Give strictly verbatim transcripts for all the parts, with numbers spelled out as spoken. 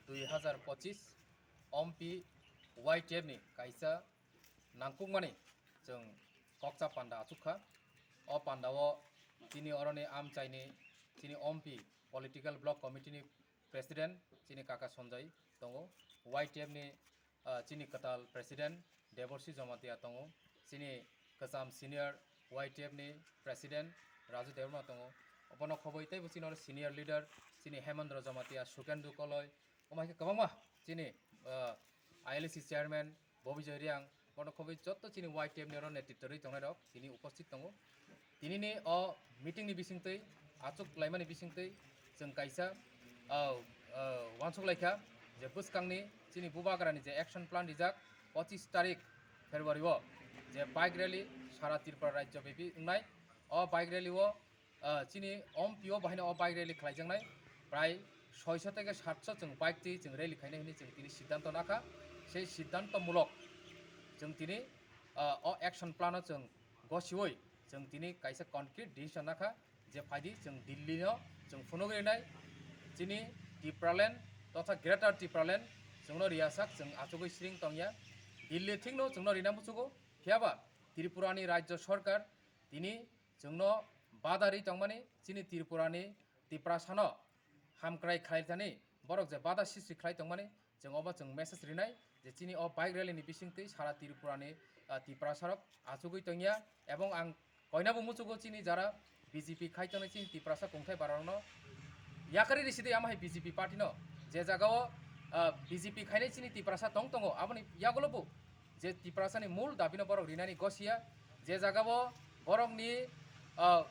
dui hazar pochis ompi Y T F ni kaisa nangkukmani chwng kokcha panda achukha. O pandao chini oroni amchaini chini ompi political block committee ni president chini kaka Sanjay tongo, Y T F ni ah, chini kwtal president Deborsi Jamatia tongo, chini kwcham senior Y T F ni president Raju Debbarma tongo, obono khobwi teibo chini oro senior leader chini Hemendra Jamatia, Sukendu Koloi, omo hai khe kwbangma chini ah, I L A C chairman Bobijoy Reang, bono khobwi joto chini Y T F ni oro netritto rwi tongnai rok tini uposthit tongo. Tinini o meeting ni bisingtwi achuk laimani bisingtwi chwng kaisa ah, ah, uansuk laikha je bwskangni chini bubagrani je action plan rijak pochis tarik February o je bike rally sara Tripura rajyo bepi wngnai. O bike rally o ah, chini ompi o bahaino o bike rally khlaijaknai prai soiso theke satso chwng bike twi chwng rally khainai hwnwi chwng tini siddhanto nakha. Sei siddhanto mulok chwng tini ah, o action plan o chwng gosiwi chwng tini kaisa concrete decision nakha je phaidi chwng Delhi no chwng phunuk rinai chini Tipraland totha Greater Tipraland chwngno riyasak chwng achugwi sring tongya. Delhi thikno chwngno rina muchugo, phiyaba Tripura ni rajyo sarkar tini chwngno bada ri tongmani chini Tripura ni Tiprasano hamkrai khlai thani borok je bada sisi khlai tongmani chwng obo chwng message rinai je chini o bike rally ni bisingtwi sara Tripura ni ah, Tiprasa rok achugwi tongya ebong ang koinabo muchugo chini jara B J P khai tongnai chini Tiprasa kungthai bara rokno yakari risidi ama hai B J P party no je jaga o ah, B J P khainai chini Tiprasa tong tongo aboni yagulo bo je Tiprasa ni mul dabi no borok rinani gosiya je jaga o borok ni ah,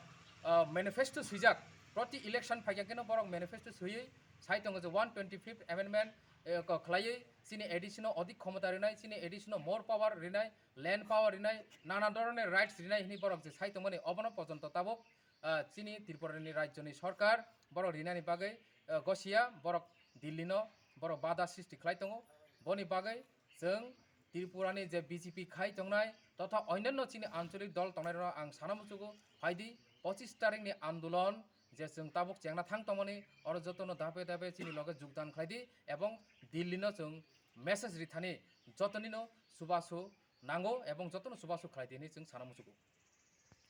ah, manifesto swijak proti election phaikha khe no borok manifesto swiwi sai tongo je one twenty fifth amendment eh, ko khlaiwi chini A D C no odik khomota rinai, chini A D C no more power rinai, land power rinai, nana dhoroner rights rinai hwnwi borok je sai tongmani obono pojonto tabuk ah, chini Tripura ni rajyo ni sarkar borok rinani bagwi ah, gosiya borok Delhi no borok bada sristi khlai tongo. Boni bagwi chwng Tripura ni je B J P khai tongnai totha onyanno chini ancholik dol tongnai rokno ang sana muchugo phaidi pochis tarik ni andolon je chwng tabuk chengna thang tongmani oro jotono dape dape chini loge jogdan khlai di ebong Delhi no chwng message rithani jotonino chubachu nango ebong jotono chubachu khlai di hinwi chwng sana muchugo.